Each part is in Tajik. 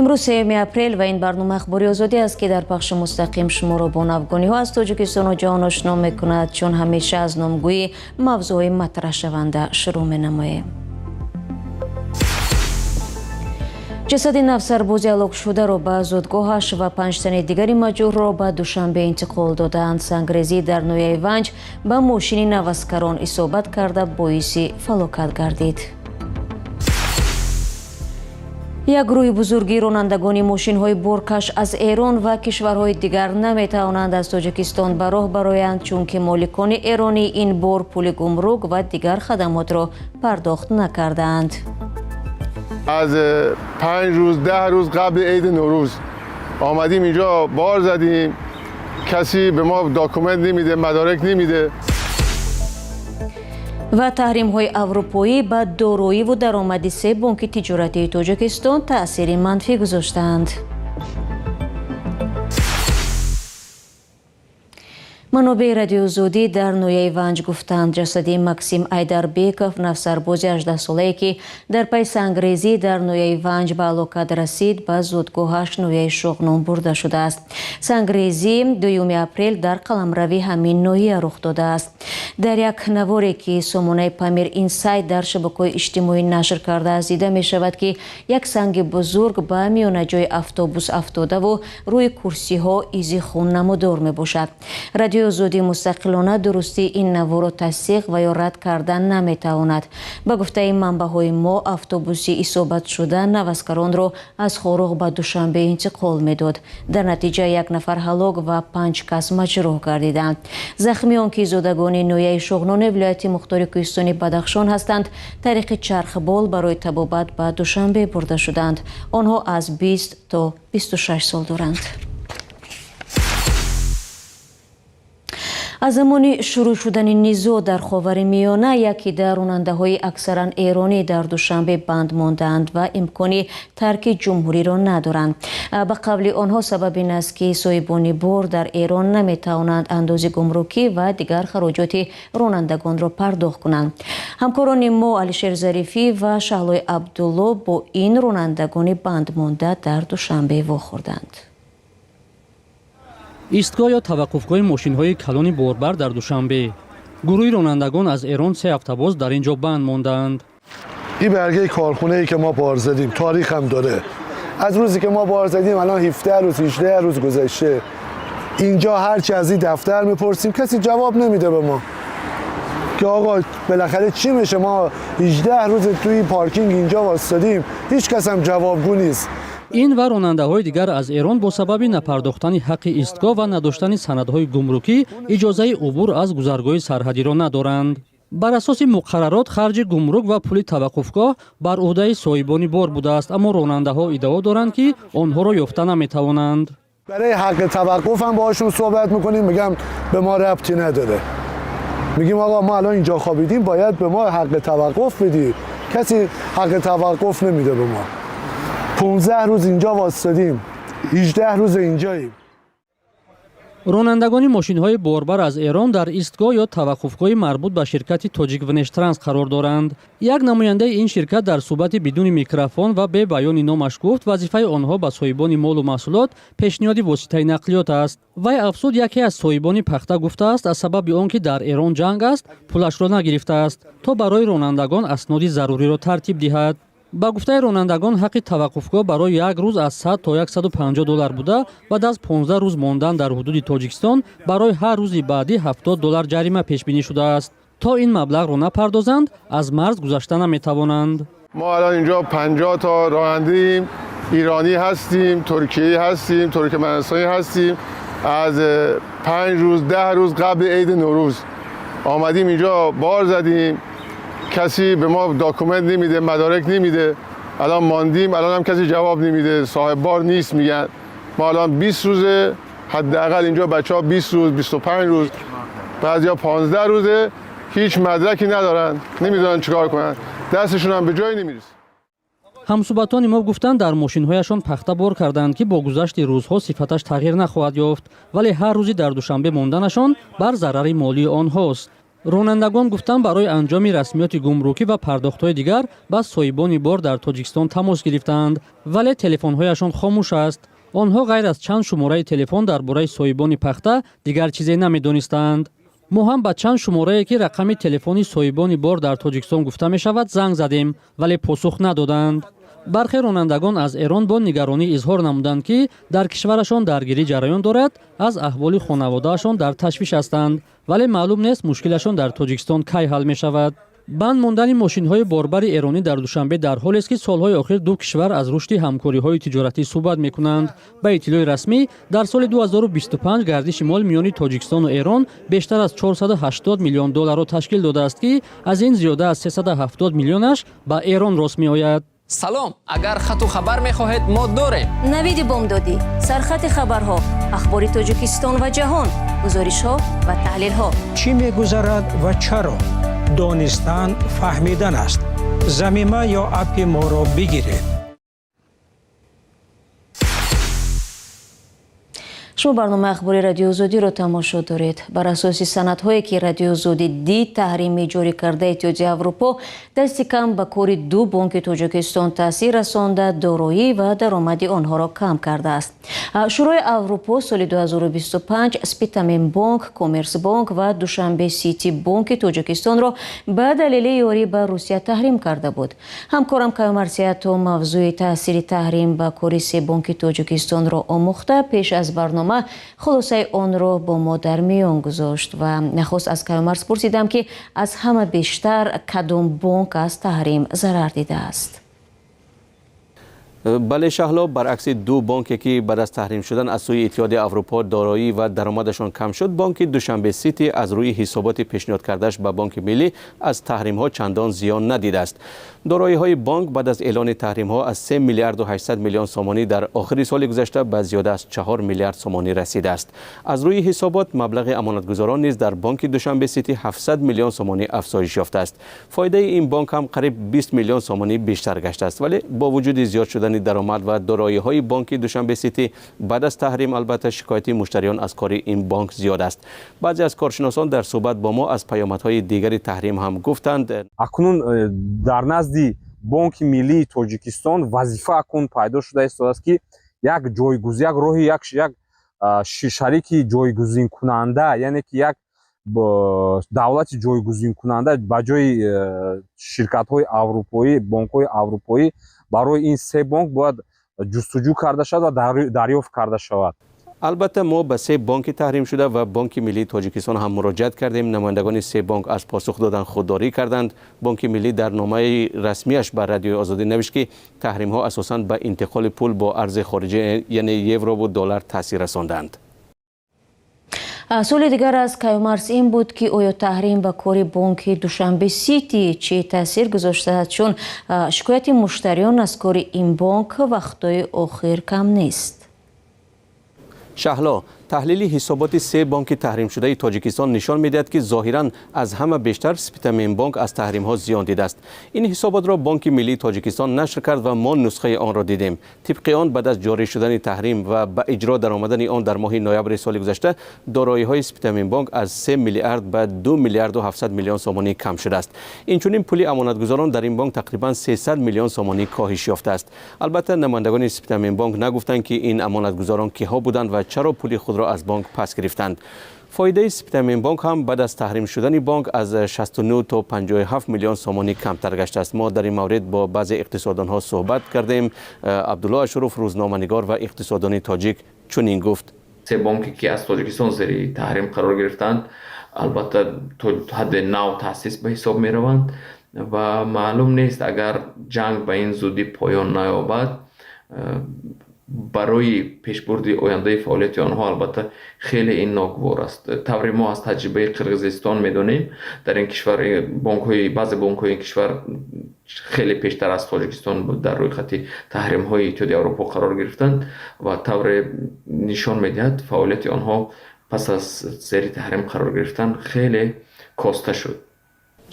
Имрӯз 3 апрел ва ин барнома Ахбори Озодӣ аст, ки дар пахши мустақим шуморо бо навгониҳо аз Тоҷикистону ҷаҳон ошно мекунад, чун ҳамеша аз номгӯи мавзӯъҳои матраҳшаванда шурӯъ менамоем. Ҷасади навсарбози ҳалокшударо ба зодгоҳаш ва 5 тани дигари маҷрӯҳро ба Душанбе интиқол додаанд. Сангрезӣ дар ноҳияи Ванҷ ба мошини наваскарон исобат карда боиси фалокат гардид. Як гурӯҳи бузурги ронандагони мошинҳои боркаш аз Эрон ва кишварҳои дигар наметавонанд аз Тоҷикистон ба роҳ бароянд, чунки моликони эронӣ ин бор пули гумрук ва дигар хадамотро пардохт накардаанд. از 5 روز 10 روز قبل عید نوروز آمدیم اینجا بار زدیم، کسی به ما document نمیده، مدارک نمیده. Ва таҳримҳои аврупоӣ ба дороиву даромади се бонки тиҷоратии Тоҷикистон таъсири манфӣ гузоштаанд. Манобеи Радиоозодӣ дар ноҳияи Ванҷ гуфтанд, ҷасади Максим Айдарбеков, навсарбози 18-солае, ки дар пай сангрезӣ дар ноҳияи Ванҷ ба ҳалокат расид, ба зодгоҳаш ноҳияи Шоғнон бурда шудааст. Сангрезӣ 2 апрел дар қаламрави ҳамин ноҳия рух додааст. Дар як наворе, ки сомонаи Памир Инсайт дар шабакаҳои иҷтимоӣ нашр кардааст, дида мешавад, ки як санги бузург ба миёнаҷои автобус афтодаву рӯи курсиҳо изи хун намудор мебошад. Радиоозодӣ мустақилона дурустии ин наворро тасдиқ ва ё рад кардан наметавонад. Ба гуфтаи манбаъҳои мо, автобуси исобатшуда наваскаронро аз Хоруғ ба Душанбе интиқол медод. Дар натиҷа як нафар ҳалок ва 5 кас маҷрӯҳ гардиданд. Захмиён, ки зодагони ноҳияи Шоғнони вилояти мухтори кӯҳистони Бадахшон ҳастанд, тариқи чархбол барои табобат ба Душанбе бурда шуданд. Онҳо аз 20 то 26 сол доранд. Аз замони шурӯъ шудани низоъ дар Ховари Миёна, яке дар ронандаҳои аксаран эронӣ дар Душанбе банд мондаанд ва имкони тарки ҷумҳуриро надоранд. Ба қавли онҳо, сабаб ин аст, ки соҳибони бор дар Эрон наметавонанд андози гумрукӣ ва дигар хароҷоти ронандагонро пардохт кунанд. Ҳамкорони мо Алишер Зарифӣ ва Шаҳлои Абдулло бо ин ронандагони бандмонда дар Душанбе вохӯрданд. Истгоҳ ё таваққуфгоҳи мошинҳои калони борбар дар Душанбе. Гурӯҳи ронандагон аз Эрон 3 ҳафта боз дар ин ҷо банд мондаанд. این برگه کارخونه ای که ما بار زدیم تاریخ هم داره. از روزی که ما بار زدیم الان 17 روز 18 روز گذشته. اینجا هرچی از این دفتر میپرسیم کسی جواب نمیده به ما که آقا بالاخره چی میشه. ما 18 روز توی پارکینگ اینجا واسطادیم، هیچ کس هم جوابگو نیست. Ин ва ронандаҳои дигар аз Эрон бо сабаби напардохтани ҳаққи истгоҳ ва надоштани санадҳои гумрукӣ иҷозаи убур аз гузаргоҳи сарҳадиро надоранд. Бар асоси муқаррарот, харҷи гумрук ва пули таваққуфгоҳ бар ӯҳдаи соҳибони бор будааст, аммо ронандаҳо иддао доранд, ки онҳоро ёфта наметавонанд. برای حق توقف هم باهاشون صحبت میکنیم، میگم به ما ربطی نداره. میگیم آقا ما الان اینجا خوابیدیم، باید به ما حق توقف بدی. کسی حق توقف نمیده به ما. 15 روز اینجا واسطادیم، 18 روز اینجاییم. Ронандагони мошинҳои борбар аз Эрон дар истгоҳ ё таваққуфгоҳи марбут ба ширкати Тоҷиквнештранс қарор доранд. Як намояндаи ин ширкат дар суҳбати бидуни микрофон ва бе баёни номаш гуфт, вазифаи онҳо ба соҳибони молу маҳсулот пешниҳоди воситаи нақлиёт аст. Вай афзуд, яке аз соҳибони пахта гуфтааст, аз сабаби он ки дар Эрон ҷанг аст, пулашро нагирифтааст, то барои ронандагон асноди заруриро тартиб диҳад. Ба гуфтаи ронандагон, ҳаққи таваққуфгоҳ барои як рӯз аз 100 то 150 доллар буда, баъд аз 15 рӯз мондан дар ҳудуди Тоҷикистон барои ҳар рӯзи баъдӣ 70 доллар ҷарима пешбинӣ шудааст. То ин маблағро напардозанд, аз марз гузашта наметавонанд. ما الان اینجا 50 تا راننده‌ایم، ایرانی هستیم، ترکیه‌ای هستیم، ترکمنستانی هستیم. از 5 روز 10 روز قبل عید نوروز آمدیم اینجا بار زدیم، کسی به ما document نمیده، مدارک نمیده. الان ماندیم، الان هم کسی جواب نمیده، صاحب بار نیست میگن. ما الان 20 روزه حداقل اینجا بچه‌ها 20 روز 25 روز، بعضیا 15 روزه هیچ مدرکی ندارن، نمیدونن چیکار کنن، دستشون هم به جایی نمیرسه. Ҳамсӯҳбатони мо гуфтанд, дар мошинҳояшон пахта бор карданд, ки бо гузашти рӯзҳо сифаташ тағйир нахоҳад ёфт, вале ҳар рӯзи дар Душанбе монданашон бар зарари молии онҳост. Ронандагон гуфтанд, барои анҷоми расмиёти гумрукӣ ва пардохтҳои дигар ба соҳибони бор дар Тоҷикистон тамос гирифтаанд, вале телефонҳояшон хомӯш аст. Онҳо ғайр аз чанд шумораи телефон дар бораи соҳибони пахта дигар чизе намедонистанд. Мо ҳам ба чанд шуморае, ки рақами телефони соҳибони бор дар Тоҷикистон гуфта мешавад, занг задем, вале посух надоданд. Бархе ронандагон аз Эрон бо нигаронӣ изҳор намуданд, ки дар кишварашон даргирӣ ҷараён дорад, аз аҳволи хонаводаашон дар ташвиш ҳастанд, вале маълум нест, мушкилашон дар Тоҷикистон кай ҳал мешавад. Банд мондани мошинҳои борбари эронӣ дар Душанбе дар ҳолест, ки солҳои охир ду кишвар аз рушди ҳамкориҳои тиҷоратӣ суҳбат мекунанд. Ба иттилои расмӣ, дар соли 2025 гардиши мол миёни Тоҷикистону Эрон бештар аз 480 миллион долларро ташкил додааст, ки аз ин зиёда аз 370 миллионаш ба Эрон рост меояд. Салом, агар хату хабар мехоҳед, мо дорем. Навиди бомдодӣ, сархати хабарҳо, ахбори Тоҷикистон ва ҷаҳон, гузоришҳо ва таҳлилҳо. Чӣ мегузарад ва чаро? Донистан фаҳмидан аст. Замима ё аппи моро бигиред. Шумо барномаи ахбори Радиои Озодиро тамошо доред. Бар асоси санадҳое, ки Радиои Озодӣ дид, таҳрими ҷорӣ кардаи Иттиҳоди Аврупо дасти кам ба кори ду бонки Тоҷикистон таъсир расонда, дороӣ ва даромади онҳоро кам кардааст. Шӯрои Аврупо соли 2025 Спитамен бонк, Коммерс бонк ва Душанбе Сити бонки Тоҷикистонро ба далели ёрӣ ба Русия таҳрим карда буд. Ҳамкорам Каюмарс Ато мавзӯи таъсири таҳрим ба кори се бонки Тоҷикистонро омӯхта, пеш аз барнома хулосаи онро бо мо дар миён гузошт ва нахуст аз Каюмарс пурсидам, ки аз ҳама бештар кадом бонк аз таҳрим зарар дидааст. Бале, Шаҳло, баръакси ду бонке, ки баъд аз таҳрим шудан аз сӯи Иттиҳоди Аврупо дороӣ ва даромадашон кам шуд, бонки Душанбе Сити аз рӯи ҳисоботи пешниҳод кардааш ба Бонки Миллӣ аз таҳримҳо чандон зиён надидааст. Дороиҳои бонк баъд аз эълони таҳримҳо аз 3 миллиарду 800 миллион сомонӣ дар охири соли гузашта ба зиёда аз 4 миллиард сомонӣ расидааст. Аз рӯи ҳисобот, маблағи амонатгузорон низ дар бонки Душанбе Сити 700 миллион сомонӣ афзоиш ёфтааст. Фоидаи ин бонк ҳам қариб 20 миллион сомонӣ бештар гаштааст. Вале бо вуҷуди зиёд шудани даромад ва дороиҳои бонки Душанбе Сити баъд аз таҳрим, албатта, шикояти муштариён аз кори ин бонк зиёд аст. Баъзе аз коршиносон дар суҳбат бо мо аз паёмадҳои дигари таҳрим ҳам гуфтанд. Акнун дар назди Бонки Миллии Тоҷикистон вазифа акнун пайдо шуда истодааст, ки як ҷойгуз, як роҳи, як шарики ҷойгузинкунанда, яъне ки як давлати ҷойгузинкунанда ба ҷои ширкатҳои аврупоӣ, бонкҳои аврупоӣ барои ин се бонк бояд ҷустуҷӯ карда шавад ва дарёфт карда шавад. Албатта, мо ба се бонки таҳрим шуда ва Бонки Миллии Тоҷикистон ҳам муроҷиат кардем. Намояндагони се бонк аз посух додан худдорӣ карданд. Бонки Миллӣ дар номаи расмияш ба Радиои Озодӣ навишт, ки таҳримҳо асосан ба интиқоли пул бо арзи хориҷӣ, яъне еврову доллар, таъсир расонданд. Суоли дигар аз Каюмарс ин буд, ки оё таҳрим ба кори бонки Душанбе Сити чӣ таъсир гузоштааст, чун шикояти муштариён аз кори ин бонк вақтҳои охир кам нест. Шаҳло, таҳлили ҳисоботи се бонки таҳримшудаи Тоҷикистон нишон медиҳад, ки зоҳиран аз ҳама бештар Спитаменбонк аз таҳримҳо зиён дидааст. Ин ҳисоботро Бонки Миллии Тоҷикистон нашр кард ва мо нусхаи онро дидем. Тибқи он, баъд аз ҷорӣ шудани таҳрим ва ба иҷро даромадани он дар моҳи ноябри соли гузашта, дороиҳои Спитаменбонк аз 3 миллиард ба 2 миллиарду 700 миллион сомонӣ кам шудааст. Инчунин пули амонатгузорон дар ин бонк тақрибан 300 миллион сомонӣ коҳиш ёфтааст. Албатта, намояндагони Спитаменбонк нагуфтанд, ки ин амонатгузорон киҳо буданд ва чаро пули худро аз бонк пас гирифтанд. Фоидаи Спитаменбонк ҳам баъд аз таҳрим шудани бонк аз 69 то 57 миллион сомонӣ камтар гаштааст. Мо дар ин маврид бо баъзе иқтисодонҳо суҳбат кардем. Абдулло Ашуров, рӯзноманигор ва иқтисодони тоҷик, чунин гуфт: Се бонке, ки аз Тоҷикистон зери таҳрим қарор гирифтанд, албатта, то ҳадде нав таъсис ба ҳисоб мераванд ва маълум нест, агар ҷанг ба ин зудӣ поён наёбад, барои пешбурди ояндаи фаъолияти онҳо албатта хеле ин ногувор аст. Тавре мо аз таҷрибаи Қирғизистон медонем, дар ин кишвар бонкҳои, баъзе бонкҳои ин кишвар хеле пештар аз Тоҷикистон дар рӯйхати таҳримҳои Иттиҳоди Аврупо қарор гирифтанд ва тавре нишон медиҳад, фаъолияти онҳо пас аз зери таҳрим қарор гирифтан хеле коста шуд.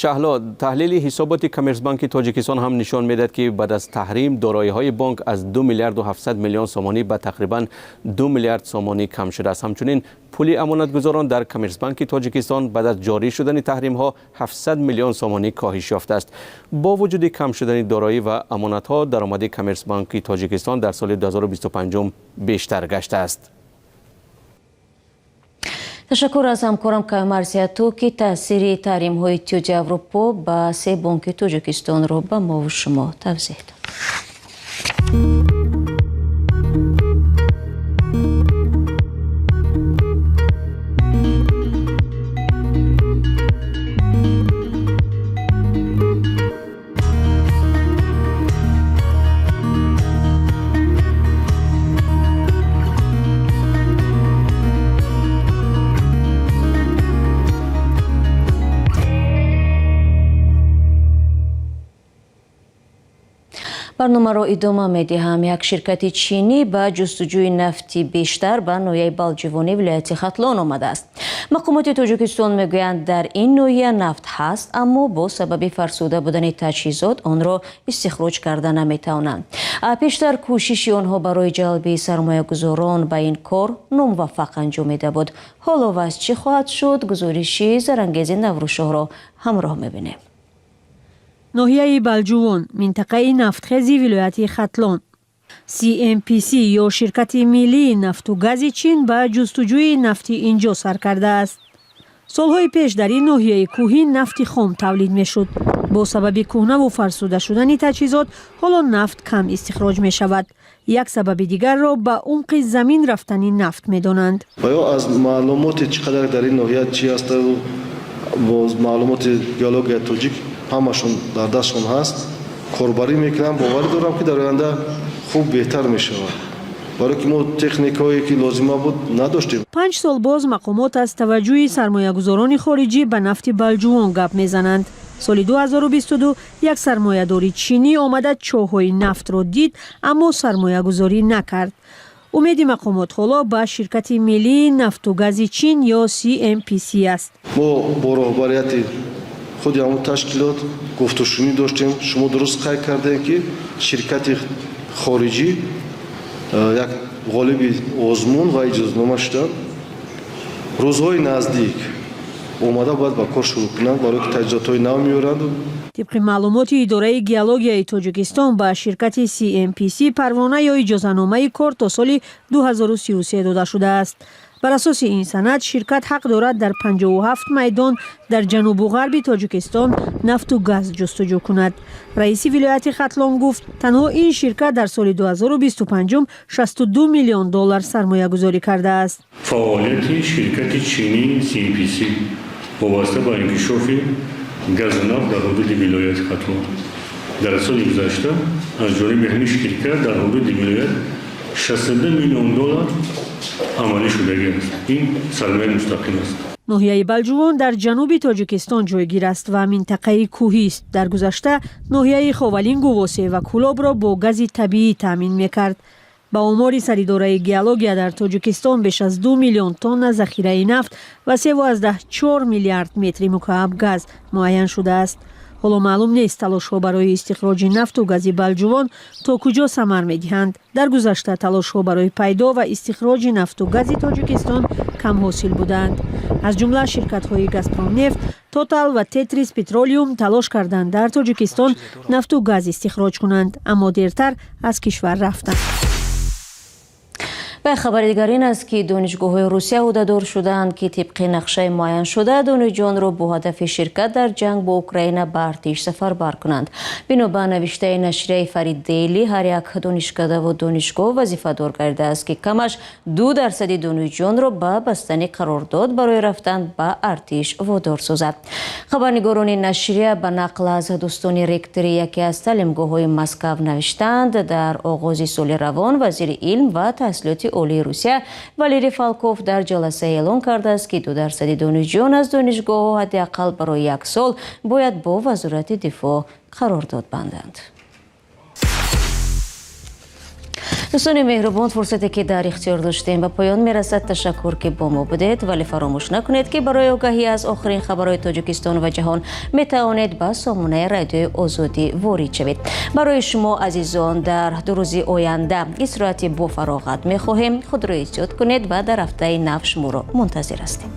Шаҳло, таҳлили ҳисоботи Коммерсбанки Тоҷикистон ҳам нишон медиҳад, ки баъд аз таҳрим дороиҳои бонк аз 2 миллиарду 700 миллион сомонӣ ба тақрибан 2 миллиард сомонӣ кам шудааст. Ҳамчунин пули амонатгузорон дар Коммерсбанки Тоҷикистон баъд аз ҷорӣ шудани таҳримҳо 700 миллион сомонӣ коҳиш ёфтааст. Бо вуҷуди кам шудани дороӣ ва амонатҳо, даромади Коммерсбанки Тоҷикистон дар соли 2025 бештар гаштааст. Ташаккур аз ҳамкорам Каюмарс Яту, ки таъсири таҳримҳои Иттиҳоди Аврупо ба се бонки Тоҷикистонро ба мову шумо тавзеҳ дод. Барномаро идома медиҳам. Як ширкати чинӣ ба ҷустуҷӯи нафти бештар ба ноҳияи Балҷувони вилояти Хатлон омадааст. Мақомоти Тоҷикистон мегӯянд, дар ин ноҳия нафт ҳаст, аммо бо сабаби фарсуда будани таҷҳизот онро истихроҷ карда наметавонанд. Пештар кӯшиши онҳо барои ҷалби сармоягузорон ба ин кор номуваффақ анҷомида буд. Ҳоло вазъ чӣ хоҳад шуд? Гузориши Зарангези Наврӯзшоҳро ҳамроҳ мебинем. Ноҳияи Балҷувон, минтақаи нафтхези вилояти Хатлон. CMPC ё ширкати миллии нафту гази Чин ба ҷустуҷӯи нафти инҷо сар кардааст. Солҳои пеш дар ин ноҳияи кӯҳӣ нафти хом тавлид мешуд. Бо сабаби кӯҳнаву фарсуда шудани таҷҳизот ҳоло нафт кам истихроҷ мешавад. Як сабаби дигарро ба умқи замин рафтани нафт медонанд. Ва ё аз маълумоти чӣ қадар дар ин ноҳия чи ҳасту бо маълумоти геологияи тоҷик ҳамашон дар дастшон ҳаст, корбарӣ мекунанд. Боварӣ дорам, ки дар оянда хуб беҳтар мешавад, барое ки мо техникаҳое ки лозима буд, надоштем. 5 сол боз мақомот аз таваҷҷӯҳи сармоягузорони хориҷӣ ба нафти Балҷувон гап мезананд. Соли 2022 як сармоядори чинӣ омада, чоҳҳои нафтро дид, аммо сармоягузорӣ накард. Умеди мақомот ҳоло ба ширкати миллии нафту гази Чин ё CMPC аст. Мо бо роҳбарияти худи ҳамон ташкилот гуфтушунид доштем. Шумо дуруст қайд кардем, ки ширкати хориҷӣ як ғолиби озмун ва иҷозатнома шуданд. Рӯзҳои наздик омада бояд ба кор шурӯъ кунанд, барое ки таҷҳизотҳои нав меоранд. Тибқи маълумоти Идораи геологияи Тоҷикистон, ба ширкати CMPC парвона ё иҷозаномаи кор то соли 2033 дода шудааст. Бар асоси ин санад ширкат ҳақ дорад дар 57 майдон дар ҷанубу ғарби Тоҷикистон нафту газ ҷустуҷӯ кунад. Раиси вилояти Хатлон гуфт, танҳо ин ширкат дар соли 2025 62 миллион доллар сармоягузорӣ кардааст. Фаъолияти ширкати чинии CMPC вобаста ба инкишофи газу нафт дар ҳудуди вилояти Хатлон дар соли гузашта аз ҷониби ҳамин ширкат дар ҳудуди вилоят 62 миллион доллар амалӣ шудагӣ аст. Ин сармояи мустақим аст. Ноҳияи Балҷувон дар ҷануби Тоҷикистон ҷойгир аст ва минтақаи кӯҳист. Дар гузашта ноҳияи Ховалингу, Восе ва Кӯлобро бо гази табиӣ таъмин мекард. Ба омори Саридораи геология дар Тоҷикистон беш аз 2 миллион тонна захираи нафт ва 3,4 миллиард метри мукааб газ муайян шудааст. Ҳоло маълум нест, талошҳо барои истихроҷи нафту гази Балҷувон то куҷо самар медиҳанд. Дар гузашта талошҳо барои пайдо ва истихроҷи нафту гази Тоҷикистон камҳосил буданд. Аз ҷумла ширкатҳои Газпромнефт, Тотал ва Тетрис Петролиум талош карданд дар Тоҷикистон нафту газ истихроҷ кунанд, аммо дертар аз кишвар рафтанд. Ва хабари дигар ин аст, ки донишгоҳҳои Русия ӯҳдадор шудаанд, ки тибқи нақшаи муайяншуда донишҷӯёнро бо ҳадафи ширкат дар ҷанг бо Украина ба артиш сафарбар кунанд. Бино ба навиштаи нашрияи Фарид Дейли, ҳар як донишкадаву донишгоҳ вазифадор гардидааст, ки камаш 2 дарсади донишҷӯёнро ба бастани қарордод барои рафтан ба артиш водор созад. Хабарнигорони нашрия ба нақл аз дӯстони ректори яке аз таълимгоҳҳои Москав навиштаанд, дар оғози соли равон вазири илм ва таҳсилоти олии Русия Валерий Фалков дар ҷаласа эълон кардааст, ки 2 дарсади донишҷӯён аз донишгоҳҳо ҳадди ақал барои як сол бояд бо Вазорати дифоъ қарордод банданд. Дӯстони меҳрубон, фурсате ки дар ихтиёр доштем, ба поён мерасад. Ташаккур, ки бо мо будед, вале фаромӯш накунед, ки барои огаҳӣ аз охирин хабарҳои Тоҷикистон ва ҷаҳон метавонед ба сомонаи Радиои Озодӣ ворид шавед. Барои шумо азизон дар 2 рӯзи оянда истироҳати бофароғат мехоҳем. Худро эҳтиёт кунед ва дар ҳафтаи нав шуморо мунтазир ҳастем.